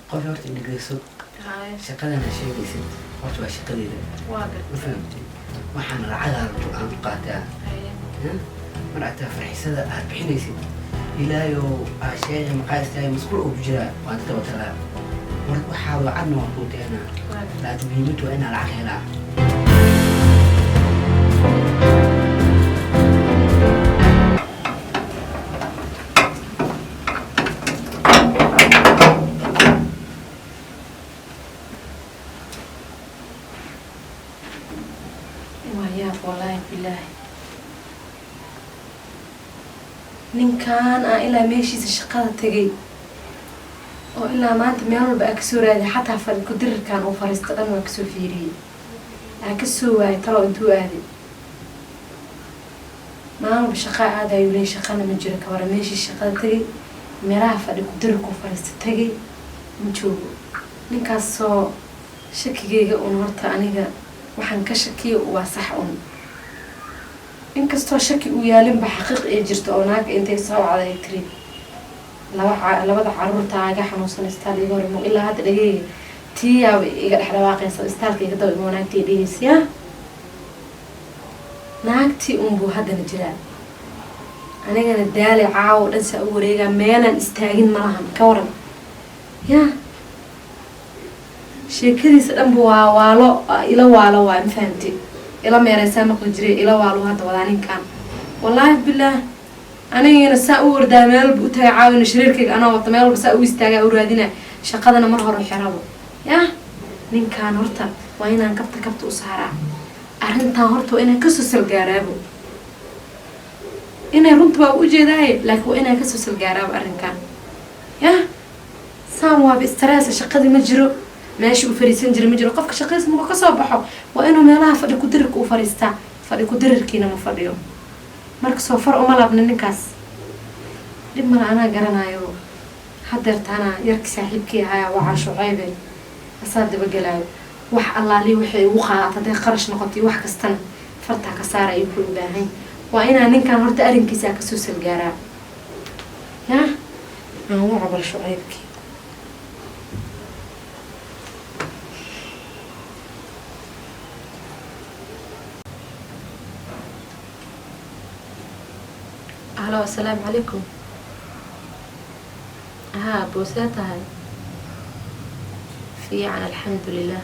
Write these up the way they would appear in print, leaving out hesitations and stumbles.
Qof horta dhegeyso. Haye. Shaqadana sheegaysid horta waa shaqadeeda. Waa Ma gartay. fahamtay? Waxaana lacagaa aan ku qaataa. Haye. Mar ataa farxisada aad bixinaysid, ilaayow aa sheegay, maxaa istaagay, masquul oo ku jiraa, waan daba talaa. Mar waxaa lacagna waan kuu keenaa. Waa gartay. Laakiin muhiimaddu waa inaa lacag helaa. Waa yaab, wallaahi bilaahi, ninkan aan ilaa meeshiisa shaqada tegay oo ilaa maanta meel walba aa kasoo raadiy, xataa fadhi ku-dirirkan uu fariisto dhan waa kasoo fiiriyey, aa kasoo waayay. Talow intuu aaday? Maalin walba shaqaa aadayu leey, shaqana ma jiro. Kabara meeshii shaqada tegay, meelaha fadhi ku-dirirku fariisto tegay, ma joogo ninkaasoo. Shakigayga un horta aniga waxaan ka shakiyo waa sax un, inkastoo shaki uu yaalinba xaqiiq ay jirto oo naaga intay soo wacday ay tiri labada caruurta iga xanuunsan, istaal iga hor imo. Ilaa hadda dhageyga tiiyaaba iga dhex dhawaaqaysa, istaalka iga daba imo, naagtii dhehaysa. Yaa naagtii unbuu haddana jiraa. Anigana daalay, caawo dhan saa u wareegaa, meelaan istaagin malahan. Ka waran yaa sheekadiisa dhanba waa waalo, ila waalo waay, ma fahamtid? Ila meereysaa maqli jiray, ila waalo hadda wadaa ninkan, wallaahi bilaah. Anigina saa u ordaa, meel walba u tagay, caawina shariirkayga anoo wata, meel walba saa u istaagaa u raadina, shaqadana mar hore xerabo. Yah, ninkan horta waa inaan kabta kabta u saaraa arrintan. Horta waa inaan kasoo salgaaraabo inay runta waa ujeedaaye, laakiin waa inaan kasoo salgaaraabo arrinkan. Yah, saan waaba stress, shaqadii ma jiro, meesha uu fariisan jira ma jiro. Qofka shaqadiisa markuu kasoo baxo waa inuu meelaha fadhi ku-dirirka u fariistaa, fadhi ku-dirirkiina ma fadhiyo. Marka soo far uma laabna ninkaas, dhib male, anaa garanayo. Hadeertaana yarkii saaxiibkii ahaa wacaa, Shucaybe, asaa dabagelaayo. Wax allaalihi waxay igu qaadato, hadday qarash noqotay, wax kastana fartaa ka saara ayuu ku baahan. Waa inaa ninkan horta arrinkiisa kasoo salgaaraa. Yah, aan waco bal Shucaybkii. Halo, asalaamu calaykum. Haa, boosee tahay? Fiican, alxamdulilah,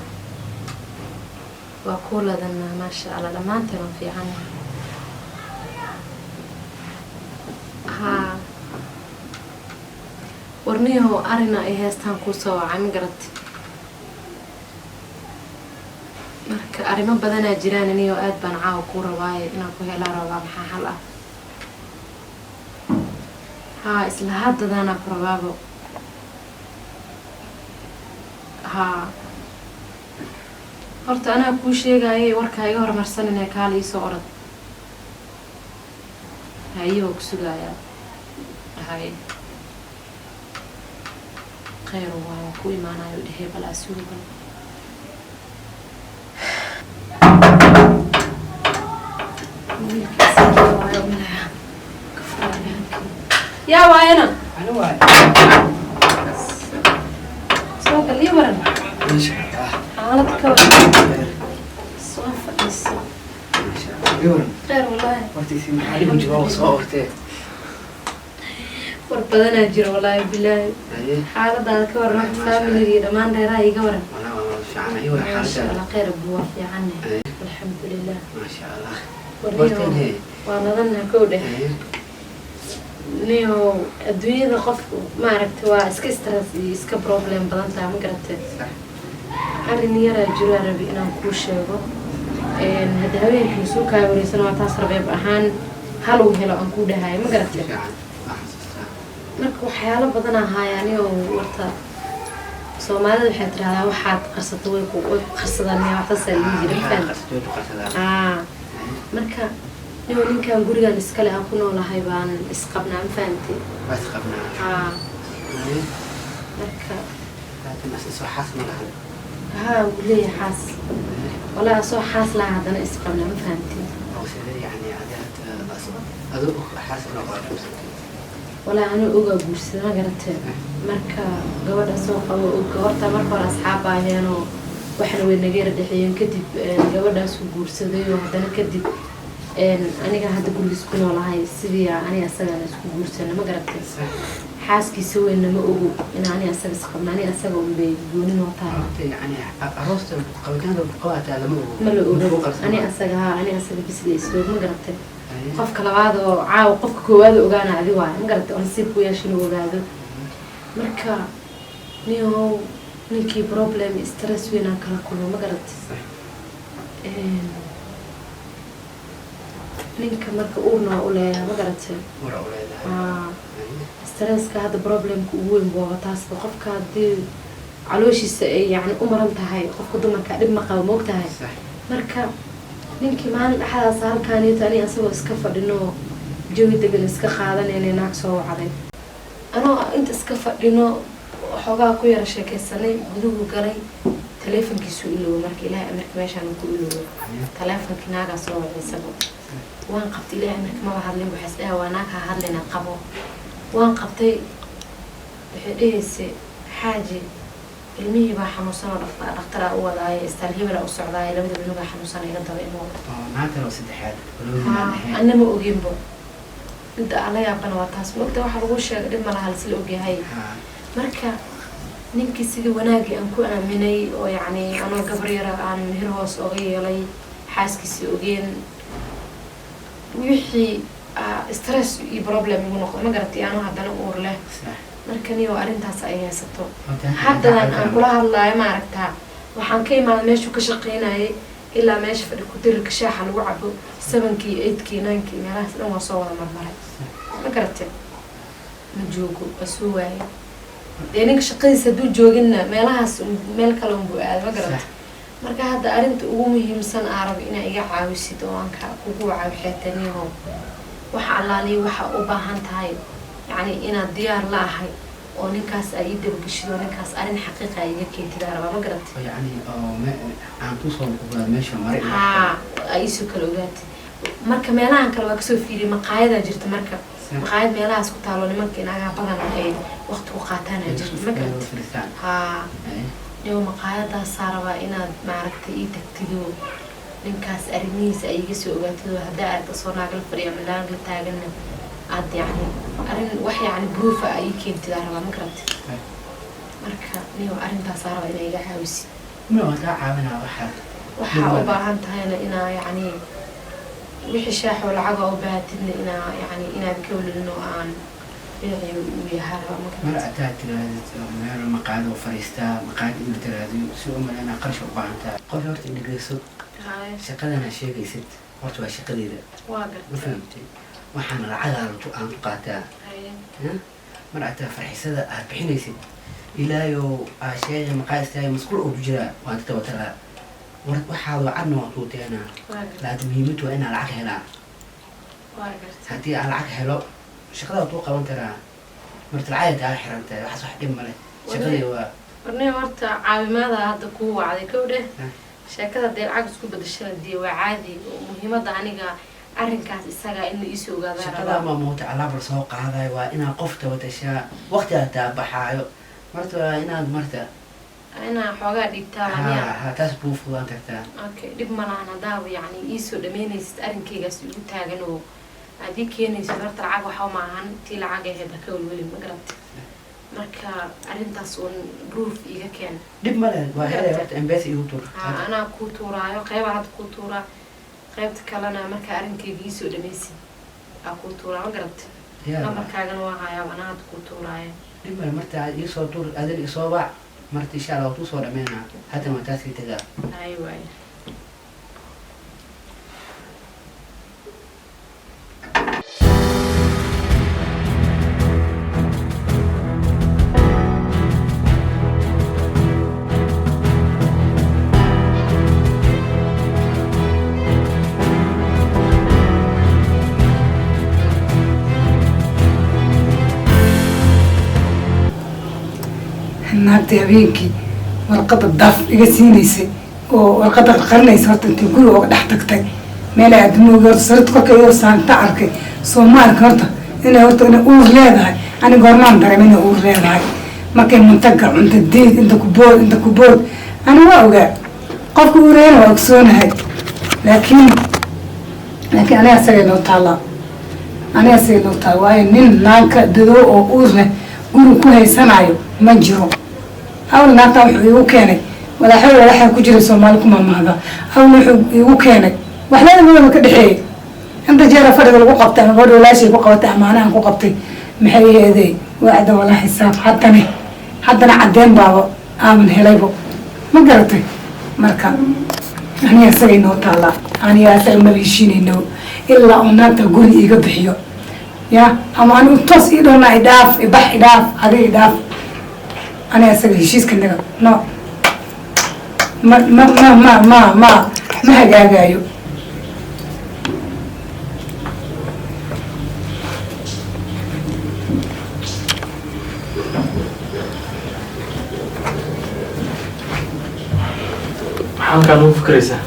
waa kuu ladanaa, maasha Allah, dhammaanteen waan fiicannahay. Haa, warniyahow, arina ay heestaan kuu soo wacay, ma garat? Marka arrimo badanaa jiraan iniyo aad baan caawa kuu rabaaye, inaan ku helaa rabaa. Maxaa xal ah? Haa, isla haddadaanaa ku rabaabo. Haa, horta anaa kuu sheegayay, warkaa iga horumarsanine, kaala iisoo orod. Haye, waa ku sugayaa. Haye, khayr, waa ku imaanayo dhehe, bal asuga bal. Wiilkiisa waayo malaya ka furaa. Yaa waayana? Ani waay. Soo gal, ii waran. Maasha Allah. Xaalad ka waran? Khayr. Soo fadhiiso. Maasha Allah, ii waran. Khayr wallaahi. Horta isi maxaa dhibu jiro oo soo ortee? War badanaa jiro, wallaahi bilaahi. Haye. Xaaladaada ka waran? Maasha Allah. Familigii dhammaan reeraha iga waran. Walaa waa fiican, ii waran. Maasha xaaladaada? Allah, khayr abu, waa fiicanne. Haye. Alxamdulilah. Maasha Allah. Warniyo. Warteen hee? Waa nadanna kow dheh. Haye. Niyo, adduunyada qofku maaragtay waa iska stress iyo iska problem badan tahay, ma garatay? Sax. Arrin yaraa jiro aan rabi inaan kuu sheego. Hadda habeenkii soo kaa wareysana waa taas, rabeeb ahaan hal uu helo aan kuu dhahayo, ma garatay? Fiican, waa xasuustaa. Marka waxyaalo badan ahaay anigoo warta Soomaalida waxay tidhahdaa waxaad qarsato way ku qarsadaan, miya waxsaasaa lihi jira, ma fahamtay? Qarsato way ku qarsadaan. Aa, marka niyo ninkan gurigan iskale aan ku noolahay baan isqabnaa, ma fahamtay? Waa isqabnaa. Aa. Haye. Marka Laakiin as isoo xaas ma lahan. Haa, wuu leeyahay xaas, walaa asoo xaas laha haddana isqabnaa, ma fahamtay? Oo sidee yani adi hadda aduu xaas inoo qabo? Walaa anuu ogaa guursada, ma garatee? Marka gabadha soo qabo og horta marka hore asxaab baaheenoo waxna way naga yara dhexeeyeen. Kadib gabadhaasuu guursaday oo haddana kadib aniga hadda gurigiis ku noolahay, sidii aniga asagana isku guursana, ma garatee? Xaaskiisa weynna ma ogo in ani asaga isqabno, ani asaga unbay gooni noo tahay. Horta yani aroosta qabitaanka qabaataa lama ogo? Ma la ogo. Ku qarsan. Ani asaga, haa, ani asaga bisla isloog, ma garatay? Haye. Qofka labaad oo caawa, qofka koowaad oo ogaana adi waayo, ma garatay? Oo nasiib ku yeesha inuu ogaado. Marka niyow, ninkii problem, stress weyn aan kala kulmo, ma garatay? Ninka marka uurna waa u leeyahay, ma garatay? War u leedahay? Haa. Haye. Stresska hadda problemka ugu weyn waaba taasba. Qofka haddii calooshiisa ay yacni u maran tahay, qofka dumarka dhib ma qabo, ma og tahay? Marka ninkii maalin dhexdaas halkaanito ani asagoo iska fadhino, jawi degan iska qaadanayna, naag soo wacday. Anoo inta iska fadhino, xoogaa ku yara sheekaysanay, guduhu galay, taleefonkiisu iloway. Marka Ilaahay amarka meeshaan ku iloway taleefonkii. Naagaa soo wacay isago. Waan qabtay. Ilaahay amarka maba hadlin. Waxay isdhaha waa naag, ha hadlina, qabo. Waan qabtay. Waxay dhahaysay: "Xaaji, ilmihii baa xanuunsan oo dhakhtaraa u wadaaye, istaal hebelaa u socdaaye, labada cunugaa xanuunsan, iga daba imoo." Oo naagtan oo saddexaad oo labadii aan ahayn? Anna ma oginbo. Midda aan la yaabana waa taas, maogta? Waxa lagu sheegay dhib ma laha, lasla ogyahay. Marka ninkii sidii wanaagii aan ku aaminay oo yacni anoo gabar yara aan mehir hoos oga yeelay, xaaskiisii ogeen, wixii stress iyo problem igu noqday, ma garatay? Anoo haddana uur leh. Marka niyo arrintaas ay haysato. Horta haddadan aan kula hadlaayo, maaragtaa, waxaan ka imaaday meeshuu ka shaqeynayay ilaa meesha fadhi ku dirirka shaaxa lagu cabo, 7-kii, 8-kii, 9-kii, meelahaas dhan waa soo wada marmaray, ma garatay? Ma joogo, waa soo waayay. Dee ninka shaqadiisa hadduu jooginna meelahaas meel kale unbuu aaday, ma garatay? Marka hadda arrinta ugu muhiimsan aa rabo inaa iga caawisid oo aan ka kugu wacay waxay tahay, niyahow, waxa allaaliya waxa u baahan tahay, yacni inaad diyaar la ahay oo ninkaas ay ii dabageshid oo ninkaas arrin xaqiiqa ay iga keentid aa rabaa, ma garatay? Oo yacni oo aan kusoo ogaado meesha maray. Haa, ay iisoo kala ogaatid. Marka meelahan kale waa kasoo fiiriyay. Maqaayadaa jirta, marka maqaayad meelahaas ku taalo nimanka inaagaha badan ay waqti ku qaataana jirta, ma garatay? Fadhiistaan. Haa. Haye. Niyow, maqaayadaasaa rabaa inaad maaragtay ii tagtido, ninkaas arrimihiisa ay iga soo ogaatid, oo haddaa aragta soo naagala fadhiya ama naag la taaganna aad yacni arrin wax yacni proof ah ay ii keentid aa rabaa, ma garatay? Marka niyow, arrintaasaa rabaa inaa iga caawisid. Ma waa kaa caawinaa waxaad Waxaa u baahan tahayna inaa yacni wixii shaaxoo lacaga u baahatidna inaa yacni inaad ka welelin oo aan dhinacii uu yahaa rabaa, ma Mar garatay? Ataa tirahdid meel maqaayad oo fadhiistaa, maqaayad in la tiraahdo si u malaynaa qarash u baahan tahay. Qof horta dhegeyso. Haye. Shaqadana sheegaysid horta waa shaqadeeda. Waa Ma gartay. fahamtay? Waxaana lacagaa aan ku qaataa. Haye. Ha? Mar ataa farxisada aad bixinaysid, ilaayow aa sheegay maqaa istaagay masquul oo ku jiraa waan ka tabatalaa. War waxaadoo cadna waan kuu keenaa. Waa gartay. Laakiin muhiimadu waa inaan lacag helaa. Waa gartay. Haddii aan lacag helo, shaqada waad kuu qaban karaa. Marta lacag kaa xiran tahay, waxaas wax dhib male, shaqadii waa. Warnay, horta caawimaada hadda kuu wacday kowdhe. Ha. Sheekada dee lacag isku bedeshana dee waa caadi. Oo muhiimadda aniga arrinkaas isaga in la iisoo ogaadaa Shaqada rabaa. Ma muuta alaab la soo qaadayo, waa inaad qof tabatashaa, waqti aad taabaxaayo. Marta waa inaad marta Inaa xoogaa dhiibtaa waa miya? Ha ha, taas buu fudaan kartaa. Okay, dhib ma lahan. Haddaaba yacni iisoo dhameynaysid arrinkaygaas igu taagan oo aad ii keenaysid, horta lacag waxa ma ahan, tii lacag ahayd ha ka welwelin, ma garatay? Marka arrintaas uun proof iiga keen. Dhib male, waa helay. Horta M-Pesa igu tur. Haa, anaa kuu tuuraayo. Qeyba hadda kuu tuuraa, qeybta kalena marka arrinkayga iisoo dhameysid aa kuu tuuraa, ma garatay? Diyaar waa. Nambarkaagana waa hayaa, anaa hadda kuu tuuraayo. Dhib male, marta iisoo tur, adin isoo bac. Marta insha Allah waa kuu soo dhameynaa. Haddana waa taasii tagaa. Hay waaye. Naagta habeenkii warqadda daaf iga siinaysay oo warqadda qarqarinaysa, horta intay guriga oga dhex tagtay meel aadmoogi, horta sarirta korkeeda saanta arkay soomaalka horta. Inay horta inay uur leedahay, ani goormaan dareemay inay uur leedahay? Markay muntaga cunta diid, inta ku bood, inta ku bood, ani waa ogaa. Qofka uureyana waa ogsoonahay, laakiin aniga asagay noo taallaa, aniga asagay noo taalla. Waayo, nin naanka dadoo oo uur leh guri ku haysanayo ma jiro. Awl naagtan wuxuu iigu keenay walaaxo, walaaxa ku jira Soomaali ku maamaahda. Awl wuxuu iigu keenay waxlada madaba ka dhexeeyay. Inta jeera fadhiga lagu qabtay ama gabadha walaashay ku qabatay ama anahan ku qabtay, maxay aheedey, wacda walaa xisaab. Haddana cadeen baaba aaman helaybo, ma garatay? Marka aniga isagay noo taallaa, aniga isaga maba heshiinayno ilaa uu naagta guri iiga bixiyo, ya ama anigu toos ii dhowna, idhaaf, ibax, idhaaf, adiga idhaaf. Aniga isaga heshiiska naga no ma ma ma ma ma ma ma hagaagayo. Maxaa halkaan ugu fikiraysaa?